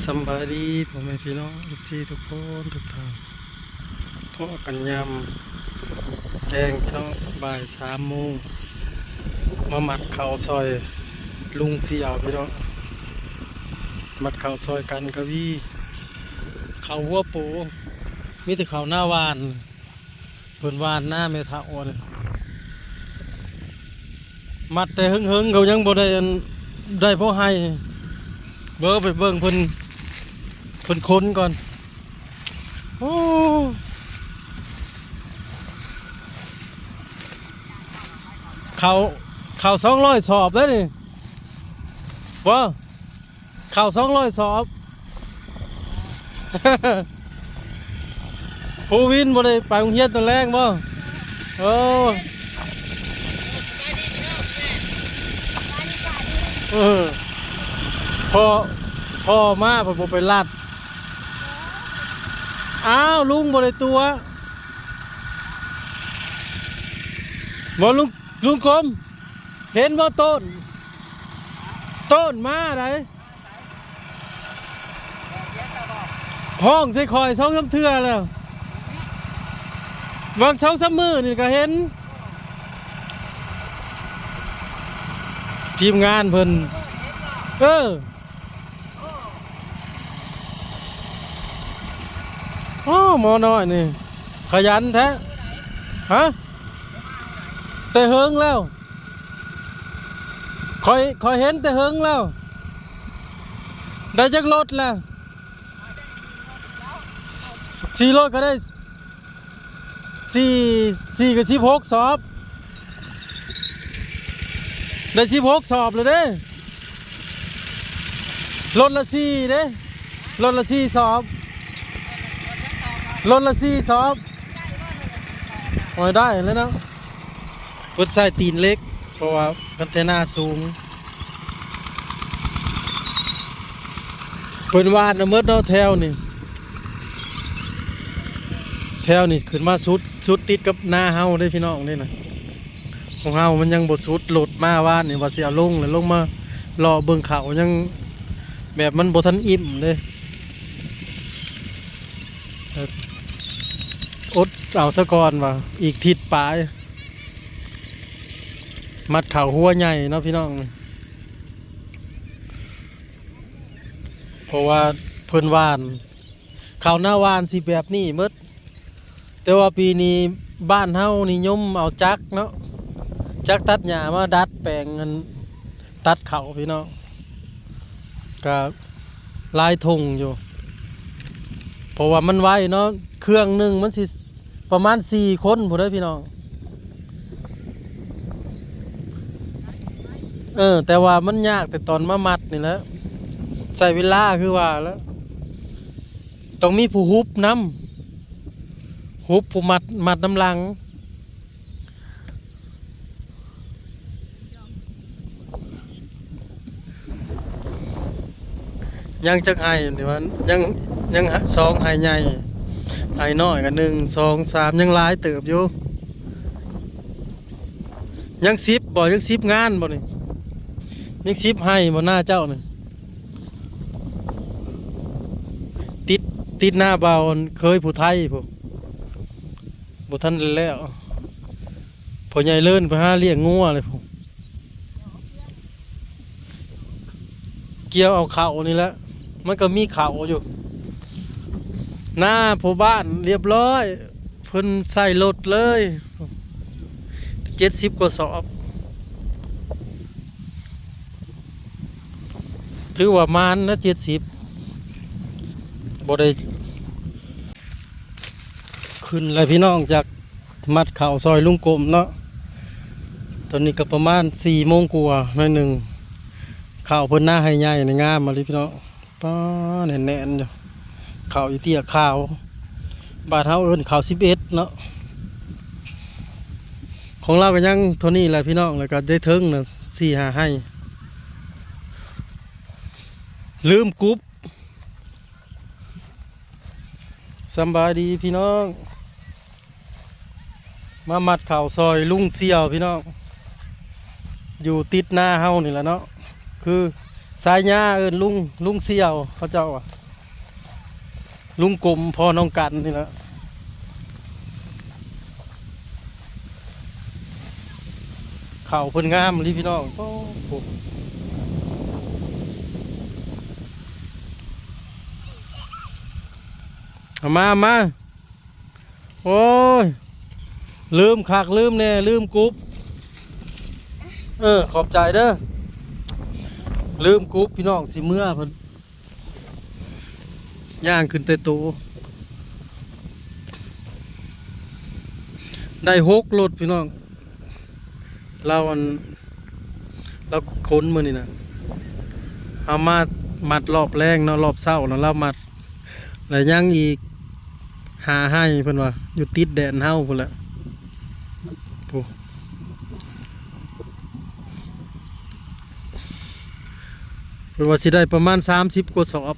ສຳບາຍດີພໍ່ແມ່ພີ່ນ້ອງ ເອັຟຊີ ທຸກຄົນທຸກທ່ານ, ພໍ້ກັນຍາມແລງພີ່ນ້ອງ ບ່າຍສາມໂມງ ມາມັດເຂົ້າຊ່ອຍລຸງສ່ຽວພີ່ນ້ອງ, ມັດເຂົ້າຊ່ອຍກັນກະວີ ເຂົ້າຫົວໂປ ມີແຕ່ເຂົ້ານາຫວ່ານ. ເພິ່ນຫວ່ານນາແມ່ເຖົ້ານີ້ ມັດແຕ່ເຫິງໆ ເຂົາຍັງບໍ່ໄດ້ອັນ ໄດ້ພໍໄຮ່. ເບິ່ງ ໄປເບິ່ງເພິ່ນ ເພິ່ນຂົນກ່ອນ. ໂອ້ ເຂົ້າ ເຂົ້າສອງຮ້ອຍສອບເດ້ນີ້ ບໍ່? ເຂົ້າສອງຮ້ອຍສອບ. ພູວິນບໍ່ໄດ້ໄປໂຮງຮຽນຕອນແລງບໍ່? ໂອ້ ເອີ ພໍ່ ພໍ່ມາເພິ່ນບໍ່ໄປລັດ. ອ້າວ ລຸງບໍ່ໄດ້ຕົວະບໍ່? ລຸງ ລຸງກົມ ເຫັນບໍ່? ໂຕນ ໂຕນມາໃດ. ຮ້ອງໃສ່ຂ້ອຍສອງສາມເທື່ອແລ້ວ, ຫວ່າງສອງສາມມື້ນີ້ກະເຫັນ ທີມງານເພິ່ນ. ເອີ ໂອ້ ໝໍນ້ອຍນີ້ຂະຫຍັນແທ້. ຮະ ແຕ່ເຫິງແລ້ວ. ຂ້ອຍ ຂ້ອຍເຫັນແຕ່ເຫິງແລ້ວ. ໄດ້ຈັກລົດແລ້ວ? ສີ່ລົດກະໄດ້ ສີ່ ສີ່ກະສິບຫົກສອບ, ໄດ້ສິບຫົກສອບແລ້ວເດ້. ລົດລະສີ່ເດ້ ລົດລະສີ່ສອບ ລົດລະສີ່ສອບ. ໂອ້ຍ ໄດ້ແລ້ວເນາະ. ເພິ່ນໃສ່ຕີນເຫຼັກ ເພາະວ່າຄັນແທ່ນາສູງ. ເພິ່ນຫວ່ານນຳໝົດເນາະ ແຖວນີ້ ແຖວນີ້ຂຶ້ນມາສຸດ ສຸດຕິດກັບນາເຮົາເດ້ພີ່ນ້ອງເດ້ນະ. ຂອງເຮົາມັນຍັງບໍ່ສຸດ, ລົດມາວານນີ້ວ່າຊິເອົາລົງ ແລ້ວລົງມາເລາະເບິ່ງເຂົ້າ ຍັງແບບມັນບໍ່ທັນອີ່ມເດ້. ອົດເອົາສາກ່ອນວ່າອີກທິດປາຍ ມັດເຂົ້າຫົວໃຫຍ່ເນາະພີ່ນ້ອງ, ເພາະວ່າເພິ່ນຫວ່ານ ເຂົ້ານາຫວ່ານຊິແບບນີ້ໝົດ. ແຕ່ວ່າປີນີ້ບ້ານເຮົານິຍົມເອົາຈັກເນາະ, ຈັກຕັດຫຍ້າມາດັດແປງ ອັນ ຕັດເຂົ້າພີ່ນ້ອງ, ກະຫຼາຍທົ່ງຢູ່ ເພາະວ່າມັນໄວເນາະ, ເຄື່ອງໜຶ່ງມັນຊິປະມານສີ່ຄົນພຸ້ນເດີພີ່ນ້ອງ. ເອີ ແຕ່ວ່າມັນຍາກແຕ່ຕອນມາມັດນີ້ແຫຼະ, ໃຊ້ເວລາຄືວ່າແຫຼະ. ຕ້ອງມີຜູ້ຮຸບນຳ, ຮຸບຜູ້ມັດ ມັດນຳຫຼັງ. ຍັງຈັກໄຮ່ນີ້ວະ? ຍັງ ຍັງສອງໄຮ່ໃຫຍ່, ໄຮ່ນ້ອຍກະໜຶ່ງ ສອງ ສາມ ຍັງຫຼາຍເຕີບຢູ່. ຍັງສິບບໍ່? ຍັງສິບງານບໍ່ນີ້? ຍັງສິບໄຮ່ບໍ່ນາເຈົ້ານີ້? ຕິດ ຕິດນາບ່າວເຄີຍຜູ້ໄທພຸ້ນ, ບໍ່ທັນໄດ້ແລ້ວ. ພໍ່ໃຫຍ່ເລີນໄປຫາລ້ຽງງົວເລີຍພຸ້ນ, ກ່ຽວເອົາເຂົ້ານີ້ແຫຼະ, ມັນກະມີເຂົ້າຢູ່. ນາພໍ່ບ້ານລຽບຮ້ອຍ, ເພິ່ນໃສ່ລົດເລີຍ ເຈັດສິບກວ່າສອບ. ຖືວ່າໝານນະ ເຈັດສິບ ບໍ່ໄດ້. ຂຶ້ນແລ້ວພີ່ນ້ອງ, ຈາກມັດເຂົ້າຊ່ອຍລຸງກົມເນາະ, ຕອນນີ້ກະປະມານສີ່ໂມງກວ່າໜ້ອຍໜຶ່ງ. ເຂົ້າເພິ່ນນາໄຮ່ໃຫຍ່ນີ້ງາມອີ່ຫຼີພີ່ນ້ອງ. ປ້າ ແໜ້ນໆຢູ່ ເຂົ້າອີເຕ້ຍຂາວ, ບ້ານເຮົາເອີ້ນເຂົ້າສິບເອັດເນາະ. ຂອງລາວກະຍັງເທົ່ານີ້ແຫຼະພີ່ນ້ອງ, ແລ້ວກະໄດ້ເທິງນະ ສີ່ຫ້າໄຮ່. ລືມກຸບ. ສຳບາຍດີພີ່ນ້ອງ. ມາມັດເຂົ້າຊ່ອຍລຸງສ່ຽວພີ່ນ້ອງ, ຢູ່ຕິດນາເຮົານີ້ແຫຼະເນາະ, ຄື ສາຍຍາເອີ້ນລຸງ ລຸງສ່ຽວ ເຂົາເຈົ້າວ່າ ລຸງກົມ ພໍ່ນ້ອງກັນນີ້ລະ. ເຂົ້າເພິ່ນງາມອີ່ຫຼີພີ່ນ້ອງ. ໂອ້ໂຫ ເອົາມາ ເອົາມາ. ໂອ້ຍ ລືມຄັກລືມແນ່ ລືມກຸບ. ເອີ ຂອບໃຈເດີ ລືມກຸບພີ່ນ້ອງ ຊິເມືອເພິ່ນ ຍ່າງຂຶ້ນແຕ່ໂຕ ໄດ້ຫົກລົດພີ່ນ້ອງ. ລາວອັນ ລາວຂົນມື້ນີ້ນະ ເຮົາມາມັດລອບແລງເນາະ ລອບເຊົ້ານະ ລາວມັດ ແລະຍັງອີກຫ້າໄຮ່ເພິ່ນວ່າ ຢູ່ຕິດແດນເຮົາພຸ້ນແຫຼະ ໂອ້ ເພິ່ນວ່າຊິໄດ້ປະມານສາມສິບກວ່າສອບ.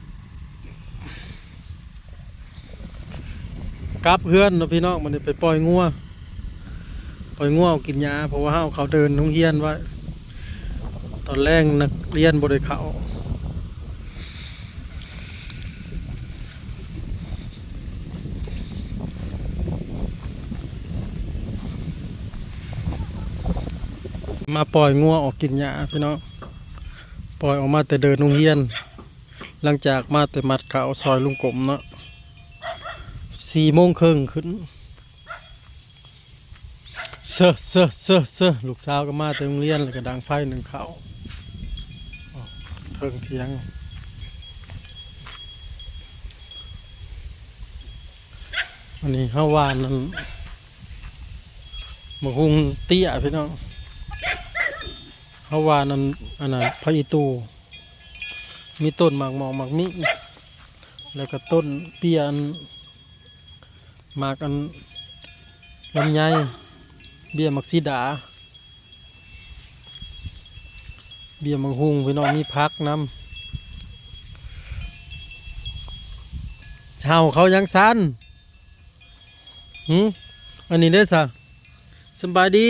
ກັບເຮືອນເນາະພີ່ນ້ອງ ບັດນີ້ໄປປ່ອຍງົວ ປ່ອຍງົວເອົາກິນຫຍ້າ ເພາະວ່າເຮົາເອົາເຂົາເດີນໂຮງຮຽນໄວ້ ຕອນແລງນັກຮຽນບໍ່ໄດ້ເຂົ້າ. ມາປ່ອຍງົວອອກກິນຫຍ້າພີ່ນ້ອງ ປ່ອຍອອກມາແຕ່ເດີນໂຮງຮຽນ ຫຼັງຈາກມາແຕ່ມັດເຂົ້າຊ່ອຍລຸງກົມເນາະ ສີ່ໂມງເຄິ່ງຂຶ້ນ ເຊີ ເຊີ ເຊີ ເຊີ ລູກສາວກໍມາແຕ່ໂຮງຮຽນ ແລ້ວກໍດັງໄຟໜຶ້ງເຂົ້າເທິງຖຽງ. ອັນນີ້ເຮົາຫວ່ານອັນ ໝາກຫຸ່ງເຕ້ຍພີ່ນ້ອງ ເຮົາຫວ່ານອັນ ອັນນັ້ນ ຜັກອີ່ຕູ່ ມີຕົ້ນໝາກໝອກ ໝາກມິ ແລ້ວກໍຕົ້ນເປ້ຍອັນ ໝາກອັນ ລຳໄຍ ເບ້ຍໝາກສີດາ ເບ້ຍໝາກຫຸ່ງພີ່ນ້ອງ ມີຜັກນຳ. ເຫົ່າເຂົາຫຍັງຊັ້ນ? ຫື? ອັນນີ້ເດ້ຊະ? ສະບາຍດີ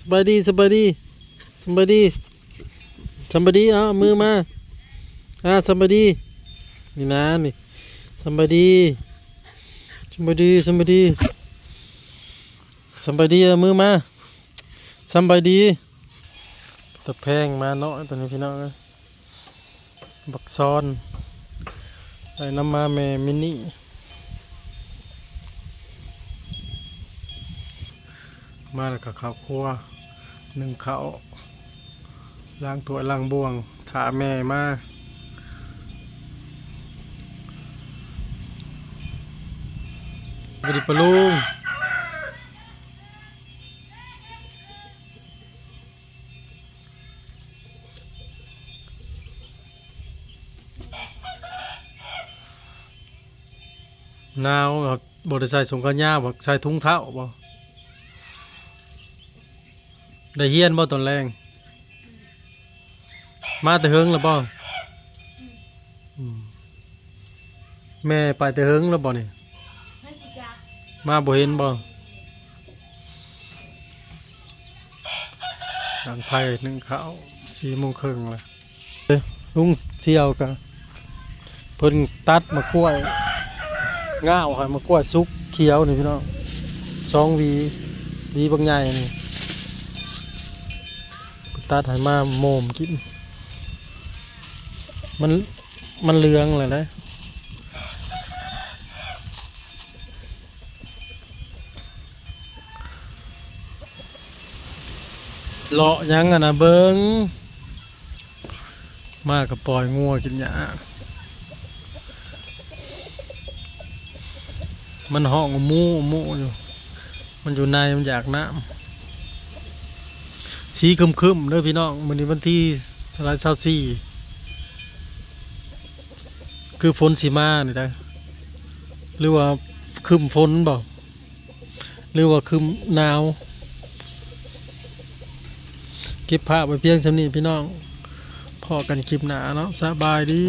ສະບາຍດີ ສະບາຍດີ ສະບາຍດີ ສະບາຍດີ ເອົາມືມາ ອ່າ ສະບາຍດີ ນີ້ນະ ນີ້ ສະບາຍດີ ສະບາຍດີ ສະບາຍດີ ສະບາຍດີ ເອົາມືມາ ສະບາຍດີ. ຕະແພງມາເນາະ ຕອນນີ້ພີ່ນ້ອງເອີຍ ບັກຊອນ ໄດ້ນຳມາແມ່ມິນນີ້ ມາແລ້ວກໍເຂົ້າຄົວ ໜຶ້ງເຂົ້າ ລ້າງຖ້ວຍລ້າງບ່ວງ ຖ້າແມ່ມາ. ສະບາຍດີປ້າລຸງ. ໜາວ ບໍ່ໄດ້ໃສ່ຖົງຂາຍາວ ໃສ່ຖົງເທົ້າບໍ່? ໄດ້ຮຽນບໍ່ຕອນແລງ? ມາແຕ່ເຫິງແລ້ວບໍ່? ອືມ ແມ່ໄປແຕ່ເຫິງແລ້ວບໍ່ນີ້? ມາບໍ່ເຫັນບໍ່? ດັງໄຟໜຶ້ງເຂົ້າ ສີ່ໂມງເຄິ່ງແລ້ວ. ເອີ ລຸງສ່ຽວກະ ເພິ່ນຕັດໝາກກ້ວຍ ງາວໃຫ້ໝາກກ້ວຍສຸກຂຽວນີ້ພີ່ນ້ອງ ສອງຫວີ ຫວີບັກໃຫຍ່ນີ້ ຕັດໃຫ້ມາໂມມກິນ ມັນ ມັນເຫຼືອງແລ້ວເດ້. ເລາະຫຍັງຫັ້ນນະ ເບິ່ງ ມາກໍປ່ອຍງົວກິນຫຍ້າ ມັນຮ້ອງອູ່ມູ່ອູ່ມູ່ຢູ່ ມັນຢູ່ໃນ ມັນຢາກນ້ຳ. ສີຄຶ້ມໆເດີພີ່ນ້ອງ ມື້ນີ້ວັນທີເທົ່າໃດ ຊາວສີ່ ຄືຝົນຊິມານີ້ໄດ໋ ຫຼືວ່າຄຶ້ມຝົນບໍ່ ຫຼືວ່າຄຶ້ມໜາວ. ເກັບພາບໄວ້ພຽງສ່ຳນີ້ພີ່ນ້ອງ ພໍ້ກັນຄລິບໜ້າເນາະ ສະບາຍດີ.